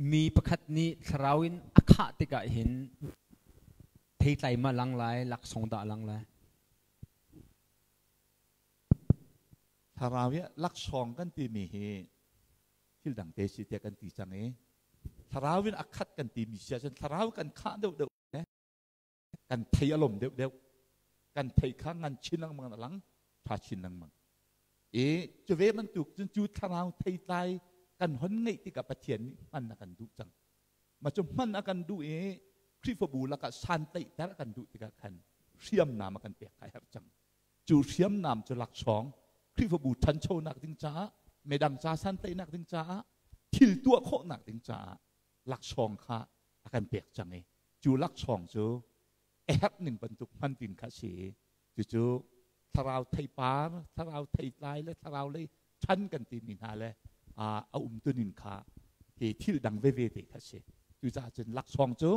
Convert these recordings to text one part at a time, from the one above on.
Mi pakhat nih thlarau in a khah tikah hin theitlai ma lang lai, laksawng dah lang lai? Thlarau i laksawng kan timi hi thil dang te si tiah kan ti cang i thlarau in a khat kan timi si ahcun thlarau kan khah deuhdeuh kan thei a lom deuhdeuh, kan thei kha ngan chin lengmang a lang tha chin lengmang i cu ve bantuk cun cu thlarau theitlai kan hon ngeih tikah Pathian nih hman a kan duh cang. Ma cu hman a kan duh i Khrihfabu lakah santlaihter a kan duh tikah khan hriamnam a kan pek kha a herh cang. Cu hriamnam cu laksawng, Khrihfabu ṭhanchonak ding caah, midang ca santlaihnak ding caah, thil tuah khawhnak ding caah laksawng kha a kan pek cang i cu laksawng cu a herh ning bantuk hman tin kha si i cucu thlarau theipar, thlarau theitlai le thlarau lei ṭhan kan timi hna le a umtuning kha hi thil dang veve te kha si. Cucaah cun laksawng cu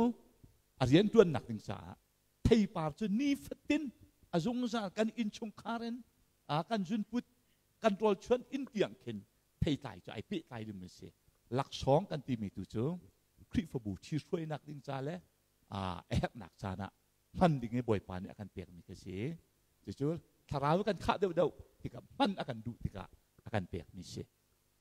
a rianṭuannak ding caah theipar cu nifatin a zungzal kan innchungkhar in kan zunput kan rawlchuan inn tiang khin theitlai cu ai pehtlai ding a si. Laksawng kan timi tu cu Khrihfabu ṭhihruainak ding ca le a herhnak caan ah hman ding i Bawipa nih a kan pekmi khi si. Cucu thlarau kan khah deuhdeuh tikah, hman a kan duh tikah a kan pekmi si.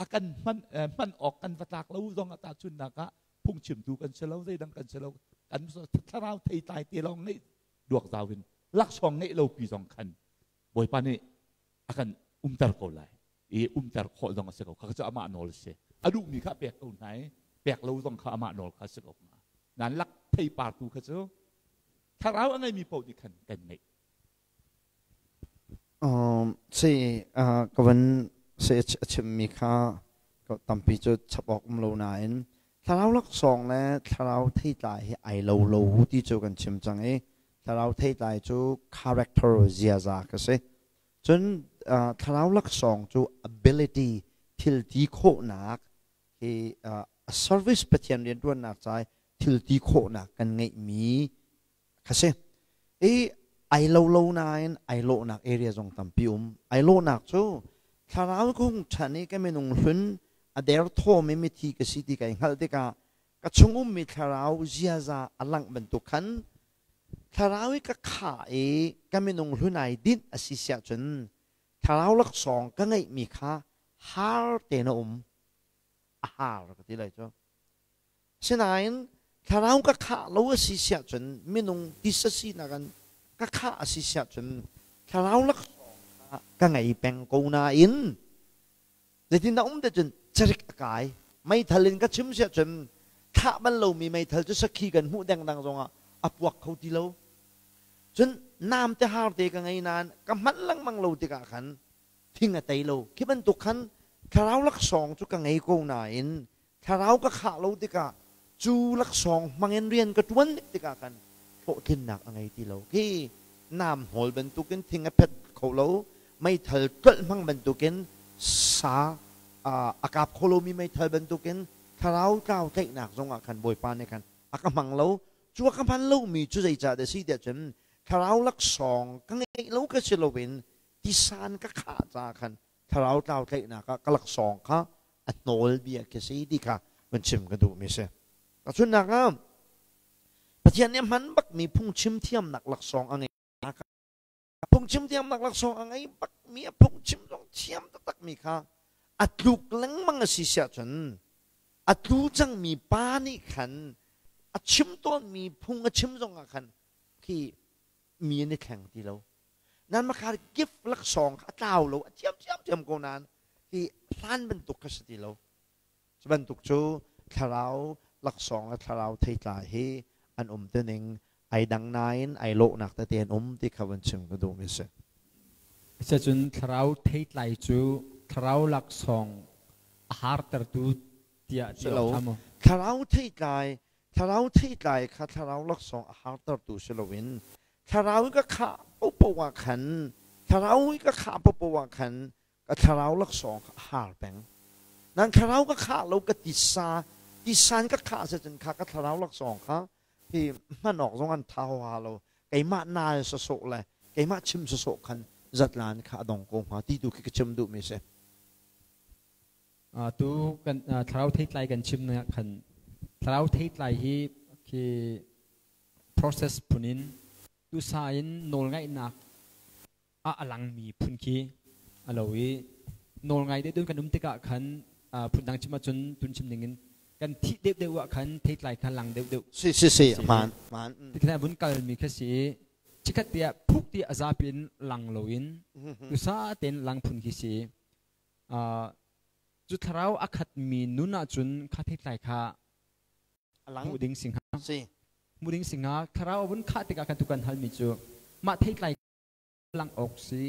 A kan hman hman awk kan va tlak lo zong ah, tahchunhnak ah phungchimtu kan si lo, zeidang kan si lo, kan thlarau theitlai te lawng ngeih duak zau in laksawng ngeih lo pi zong khan Bawipa nih a kan umter ko lai i umter khawh zong a si ko. Kha cu amah nawl a si. A duhmi kha pek ko hna i pek lo zong kha amah nawl kha a si ko hnga. Nan lak theipar tu kha cu thlarau a ngeimi paoh nih khan kan ngeih. Si ka van si a chimmi kha tampi cu chap awk um lo nain thlarau laksawng le thlarau theitlai hi ai lo lo ti cu kan chim cang i thlarau theitlai cu character, ziaza ka si. Cun thlarau laksawng cu ability, thil ti khawhnak hi, service, Pathian rianṭuannak ca thil ti khawhnak kan ngeihmi kha si. I ai lo lo nain ai lawhnak area zong tampi um. Ai lawhnak cu thlarau kung ṭhan i ka minung hlun a derthawm i mithi ka si ti kai hngalh tikah ka chung ummi thlarau ziaza a langh bantuk khan thlarau i ka khah i ka minung hlun ai dinh a si siah cun thlarau laksawng ka ngeihmi kha har tein a um, a har ka ti lai cu. Sinain thlarau ka khah lo a si siah cun, minung tisa sinak in ka khah a si siah cun, thlarau laksawng kha ka ngei peng ko nain zeitindah um te cun carik a kai. Meithal in ka chim siah cun thah bal lomi meithal cu sakhi kan hmuh dengdang zongah a puak kho ti lo. Cun nam te har te ka ngei nain ka hman lengmang lo tikah khan thing a tei lo. Khi bantuk khan thlarau laksawng cu ka ngei ko nain thlarau ka khah lo tikah, cu laksawng hmangin rian ka ṭuan tikah khan hlawhtlinnak a ngei ti lo. Khi nam hnawl bantukin thing a phet kho lo, meithal tlolh hmang bantukin sa a kap kho lomi meithal bantukin thlarau tlau tlaihnak zongah khan Bawipa nih khan a ka hmang lo. Cu a ka hman lomi cu zeicah dah si tiah cun thlarau laksawng ka ngeih lo ka si loin tisan ka khah caah khan thlarau tlau tlaihnak ah ka laksawng kha a hnawl bia khi si ti kha van chim ka duhmi si. Tahchunhnak ah, Pathian nih a hman bakmi phungchim thiamnak laksawng a ngei. Phungchim thiamnak laksawng a ngei bakmi, a phungchim zong thiam taktakmi kha a tluk lengmang a si siah cun a tlu cangmi pa nih khan a chim tawnmi phung a chim zongah khan khi mi an i thleng ti lo. Nan makha gift, laksawng kha a tlau lo, a thiam thiam ko nain hi hlan bantuk kha si ti lo. Cu bantuk cu thlarau laksawng le thlarau theitlai hi an um tining ai dang nain ai lawhnak tete an um ti kha van chim ka duhmi si. Cun thlarau theitlai cu thlarau laksawng a hartertu tiah ti awk ṭha maw? Thlarau theitlai, thlarau theitlai kha thlarau laksawng a hartertu si loin thlarau i ka khah paohpaoh ah khan, thlarau i ka khah paohpaoh ah khan ka thlarau laksawng kha a har peng. Nan thlarau ka khah lo, ka tisa tisan ka khah cun kha ka thlarau laksawng kha hi hman awk zong an tha ha lo. Keimah naal sawsawh le keimah chim sawsawh khan zatlan kha a dong ko hnga ti tu khi ka chim duhmi si. Tu kan thlarau theitlai kan chim nak khan Thlarau theitlai hi khi process phun in tusa in nawlngaihnak ah a langmi phun khi a lo i nawlngai deuh deuh kan um tikah khan phundang chim ahcun tun chim ning in kan thih deuh deuh ah khan theitlai kha lang deuh deuh. Si si si, hmaan hmaan. Tikhan vun kalmi kha si chikhat tiah phuk ti a zapi in lang loin tusa tein lang phun khi si. Cu thlarau a khatmi nun ahcun kha theitlai kha hmuh ding si hnga. Si. Hmuh ding si hnga. Thlarau a vun khah tikah khan tu kan halmi cu mah theitlai lang awk si,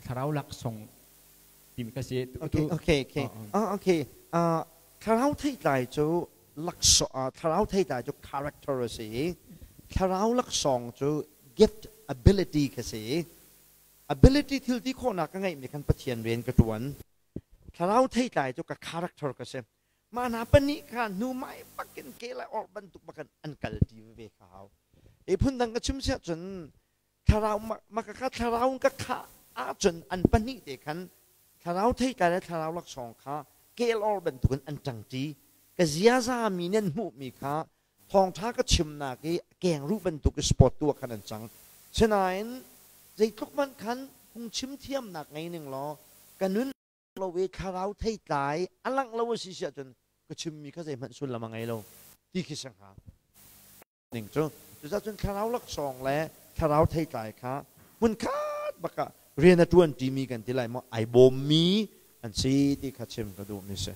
thlarau laksawng timi kha si. Okay. Ah, okay. Thlarau theitlai cu laksawng, thlarau theitlai cu character a si. Thlarau laksawng cu gift, ability kha si. Ability, thil ti khawhnak ka ngeihmi khan Pathian rian ka ṭuan. Thlarau theitlai cu ka character ka si. Mah hna pahnih kha hnu mai bakin ke le orh bantuk bakin an kal ṭi veve kha hau. I phundang ka chim siah cun thlarau maka kha thlarau ka khah ahcun an pahnih te khan thlarau theitlai le thlarau laksawng kha kel or bantukin an ṭangṭi. Ka ziaza mi nih an hmuhmi kha thawngṭha ka chimnak i kengruh bantuk i sport tu ah khan an cang. Sinain zeitluk hmanh khan phungchim thiamnak ngei ning law ka nun lo i thlarau theitlai a langh lo a si si ahcun ka chimmi kha zeihmanh sullam a ngei lo ti khi si hnga. Ning cu cucaah cun thlarau laksawng le thlarau theitlai kha hmunkhat bak ah rian a ṭuan ṭimi kan ti lai maw, ai bawmmi an si ti kha chim ka duhmi si.